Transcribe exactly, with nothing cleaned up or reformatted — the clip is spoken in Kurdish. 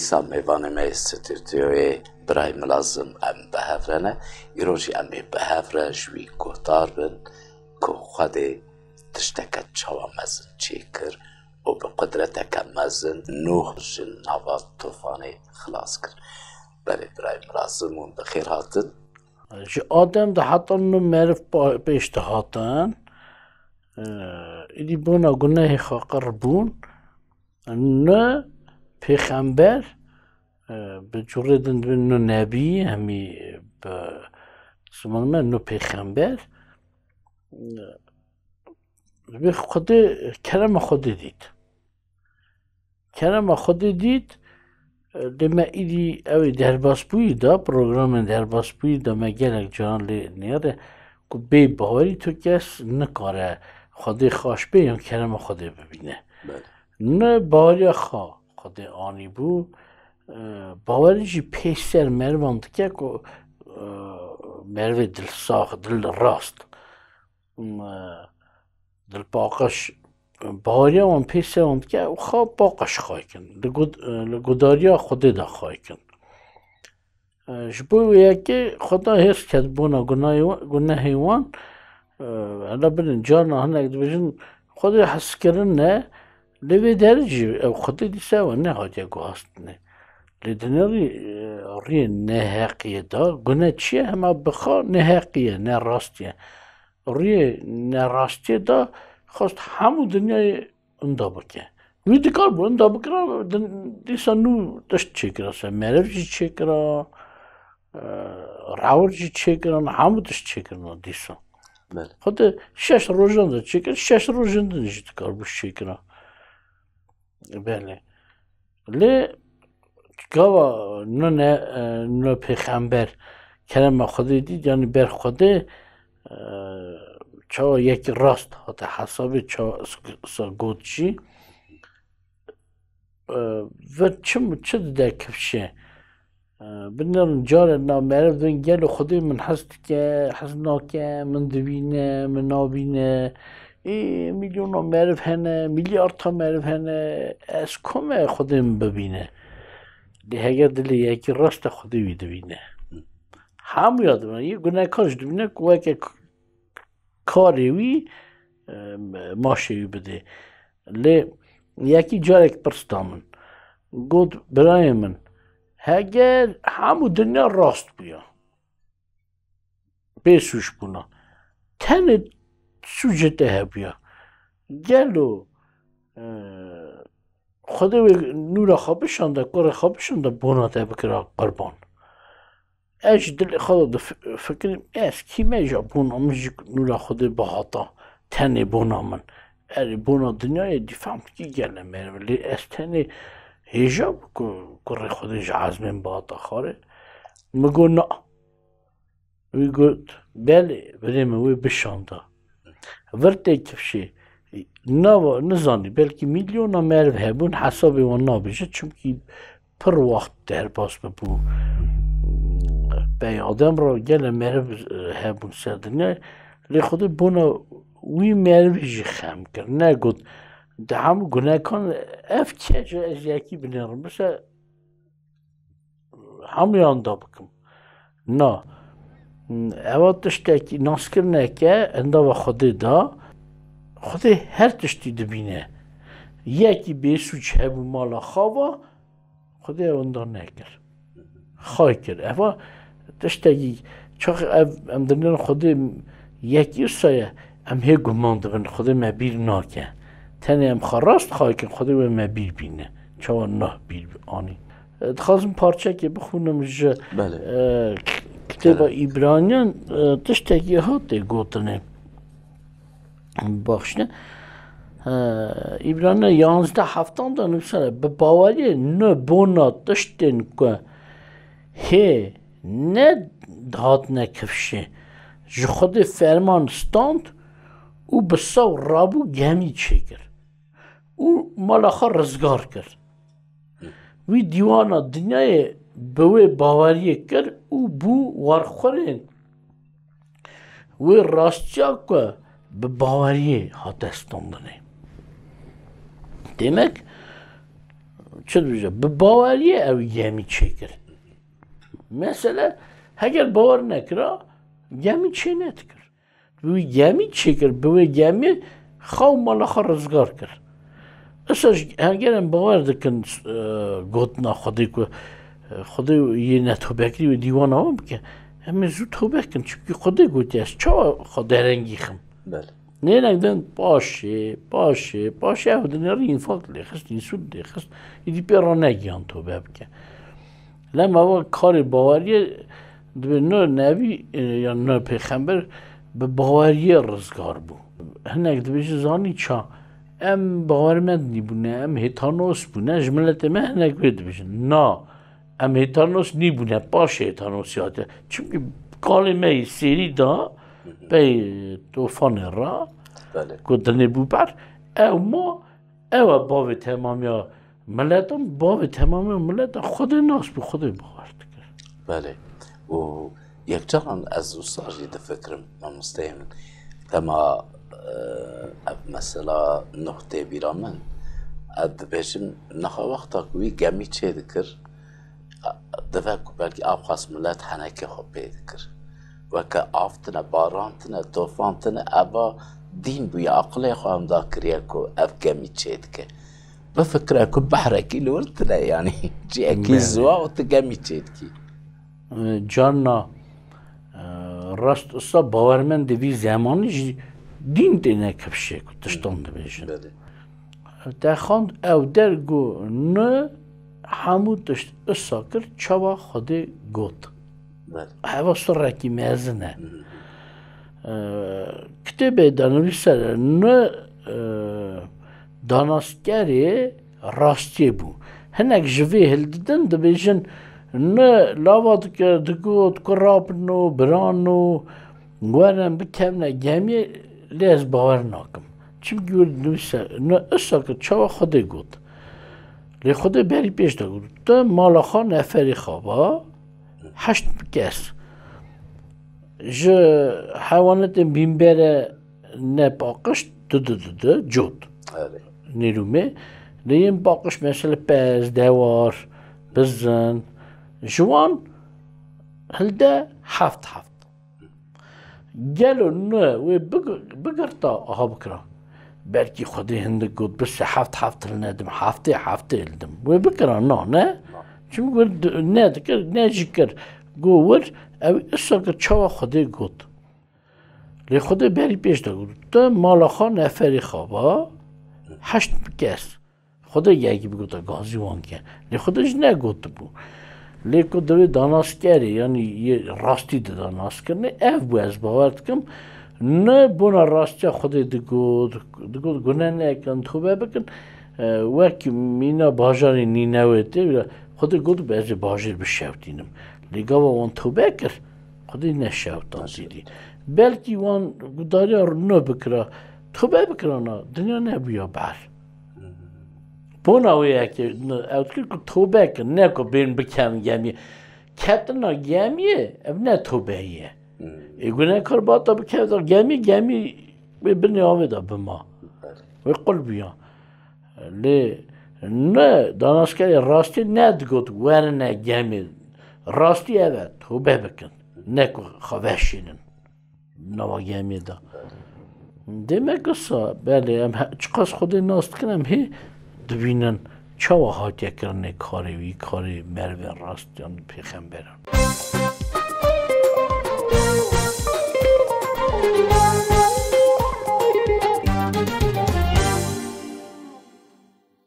Dîsa mêvanê me yê stûdyoyê birayê Milazim em bi hev re ne. Îro jî em ê bi hev re ji wî guhdar bin ku Xwedê tişteke çawa mezin çêkir û bi qudreteke mezin Nûh ji nava tofanê xilas kir. Belê birayê Milazim, hûn bi xêr hatin. Ji Adem de heta Nûh meriv pa-, pêş dihatin. Îdî bona gunehê xwe qir bûn. Nûh pêxember, e, bi curê din dibin Nûh nebî, hemî bi ziman me Nûh pêxember. E, bi Xwedê, kerema Xwedê dît. Kerema Xwedê dît, e, lê me îdî ew ê derbasbûyî da, programên derbasbûyî da me gelek caran lê nêre ku bê bawerî tu kes nikare Xwedê xaş bê yan kerema Xwedê bibîne. Belê. Ne baweriya xwe Xwedê anîbû, e, bawerî jî pê ser merivan dike ku, e, merivê dilsax, dil rast, m-, e, dilpaqij, baweriya wan pê ser wan dike û xwe paqij xwe kin. Li gud-, e, li gudariya Xwedê de xwe kin. E, ji bo wê yekê Xweda hêrs ket bona gunahê wa-, gunehê wan. E, hela binin, carna hinek dibêjin, Xwedê hezkirin e, lê vê derê jî ew Xwedê dîsa ew nehatiye guhastinê. Lê di nêrî, e, riyê neheqiyê de, gune çi ye? Hema bi xwe neheqî ye, nerastî ye. Riyê nerastiyê de xwest hemû dinyayê inda bike. Wî dikar bû inda bikira, din-, dîsa nû tişt çêkira, se meriv jî çêkira, e, rewir jî çêkirin, hemû tişt çêkirina dîsa. Belê. Xwedê şeş rojan de çêkir, şeş rojên din jî dikar bû çêkira. Belê. Lê gava nû ne, e, nû pêxember kerema Xwedê dît, yanî ber Xwedê, e, çawa yekî rast hate hesabê, çawa s-, sa got jî, e, ve çi, çi dide kifşê? E, binêrin carê na meriv din gelo Xwedê min hez dike, hez nake, min dibîne, min nabîne. Ê, milyona meriv hene, milyarta meriv hene. Ez ku me Xwedê min bibîne? Lê heger dilê yekî rast e, Xwedê wî dibîne. Hemûya dibîne. Yê gunekar jî dibîne ku weke k-, karê wî, e, maşê wî bidê. Lê yekî carek pirs da min. Got, birayê min, heger hemû dinya rast bûya, bê sûc bûna, tenê sûcê te hebûya, gelo, e, Xwedê wê nûra xwe bişanda, kurê xwe bişanda, bona te bikira qurban? Ez ji dilê xwe de difikirîm, ez kî me, ji bona min jî nûra Xwedê bihata, tenê bona min. Erê, bona dinyayê dî fehm dikî gele meriv, lê ez tenê hêja bû ku kurê Xwedê ji ezmên bihata xwarê. Min got, na. Wî got, belê, birê min wê bişanda. Vir tê kifşê. Nava, nizanî, belkî milyona meriv hebûn, hesabê wan nabêje, çimkî pir wext derbas bibû. Pey Adem re gele meriv, e, hebûn ser dinyayê. Lê Xwedê bona wî merivî jî xem kir. Negot, di hemû gunekan ev kece ez yekî binêrim. Mesela, hemûyan da bikim. Na. Eva tiştekî naskirineke endava Xwedê da. Xwedê her tiştî dibîne. Yekî bêsûc hebû mala xava, Xwedê ew wenda nekir. Xay kir. Eva tiştekî çax ev em dinêrin Xwedê yekî wisa ye, em hê guman dibin, Xwedê me bîr nake. Tenê em xwe rast xay kin, Xwedê wê me bîr bîne. Çawa nah bîr anî? E, dixwazim parçekê bixwînim ji, Belê. e, k-, kitêba Kerem. Îbraniyan, e, tiştekî hatê gotinê. Baxşine. E, Îbraniyan yanzdeh heftan de nivîsane, bi baweriyê ne bona tiştên ku hê ne dihatine kifşê. Ji Xwedê ferman stand û bi saw rabû gemî çêkir û mala xwe rizgar kir. Wî dîwana dinyayê bi wê baweriyê kir û bû warxwirên wê rastiya ku bi baweriyê hate standinê. Demek, Çi dibêje? Bi baweriyê ew gemî çêkir. Mesele, heger bawer nekira, gemî çê nedikir. Bi wî gemî çêkir, bi wê gemî xwe û mala xwe rizgar kir. Esa ji, heger em bawer dikin, e, gotina Xwedê ku, e, Xwedê yê netobekirî wê dîwana wan bike, em ê zû tobe kin. Çimkî Xwedê gotiye, ez çawa xwe derengî xim? Belê. Nênek din paşê, paşê, paşê ew dinêrî înfaq lê xist, însûl lê xist. Îdî pê re negiyan tobe bike. Lema we karê baweriyê dibê ne nebî, e, ya ne pêxember bi baweriyê rizgar bû. Hinek dibêjin zanî ça? Em bawermend nîbûne, em hêtanos bûne, ji miletê me hinek wê dibêjin. Na, em hêtanos nîbûne, paşê hêtanosî hatiye. Çimkî kalê me yê sêrî da pey tofanê re, Belê. ku dinê bû ber, ew ma, ew e bavê temamiya miletan, bavê temamiya miletan Xwedê nas bû, Xwedê bawer dikir. Belê. Û yekcaran ez wisa jî difikirim, mamosteyê min. Dema, e, ev mesela nuh tê bîra min, ez dibêjim, niha wexta ku wî gemî çê dikir, dive ku belkî ev xwest milet henekê xwe pê dikir. Weke av tine, baran tine, tofan tine, eva dîn bûye, aqilê xwe em da kiriye ku ev gemî çê dike. Bifikire ku behrekî li wir tine, yanî cihekî Belê. ziwa û tu gemî çê dikî. E, carna, e, rast usta bawermendê vî zemanî jî dîn têne kifşê ku tiştan dibêjin. Belê. Te xand ew der got, ne hemû tişt isa kir, çawa Xwedê got. Belê. Heva sirekî mezin e. Hı hı. E, kitêbê de nivîse ne, e, danaskerê rastiyê bû. Hinek ji vê hildidin dibêjin, ne lava dike, digot, ku rabino, birano, werin bikevine gemiyê, lê ez bawer nakim. Çimkî wir dinivîse, ne isa kir, çawa Xwedê got. Lê Xwedê berî pêş de got, tu mala xwe neferê xwe ba, heşt kes. Ji heywanetên bînbere ne paqij, du, du, du, du, cot. Erê. Nêrûmê. Lê yên paqij mesela pez, dewar, bizin. Ji wan hilde heft heft. Gelo ne wê big-, bigirta aha bikira? Belkî Xwedê hindik got, bi se heft heft hilnedim, heftê heftê hildim. Wê bikira, na, ne? Çimkî wir d-, ne dikir, ne jî kir. Got wir, ew isa kir, çawa Xwedê got. Lê Xwedê berî pêş de got, tu mala xwe neferê xwe ba, heşt kes. Xwedê yekî bigota gazî wan ke. Lê Xwedê jî negotibû. Lê ku divê danaskerê, yanî yê rastî dida naskirinê, ev bû, ez bawer dikim. Ne bona rastiya Xwedê digot, digot gune nekin, tobe bikin. E, wek mîna bajarê Nînewê tê, Xwedê gotibû ez ê bajêr bişewtînim. Lê gava wan tobe kir, Xwedê neşewtan zîdî. Belkî wan gudariya ne bikira, tobe bikirana, dinya nebûya ber. Bona wê yekê, ew dikir ku tobe kin, ne ku bên bikevin gemiyê. Ketina gemiyê, ev ne tobeyî ye. Hmm. Ê gunekar bata bikevda gemî, gemî wê binê avê de bima. Wê qul biya. Lê ne, danaskerê rastî nedigot, werine gemî. Rastî ev e, tobe bikin. Ne ku xwe veşînin. Nava gemiyê de. Demek wisa, belê, em he-, çiqas Xwedê nas dikin, em hê dibînin çawa hatiye kirinê karê wî, karê merivên rast yan pêxemberan.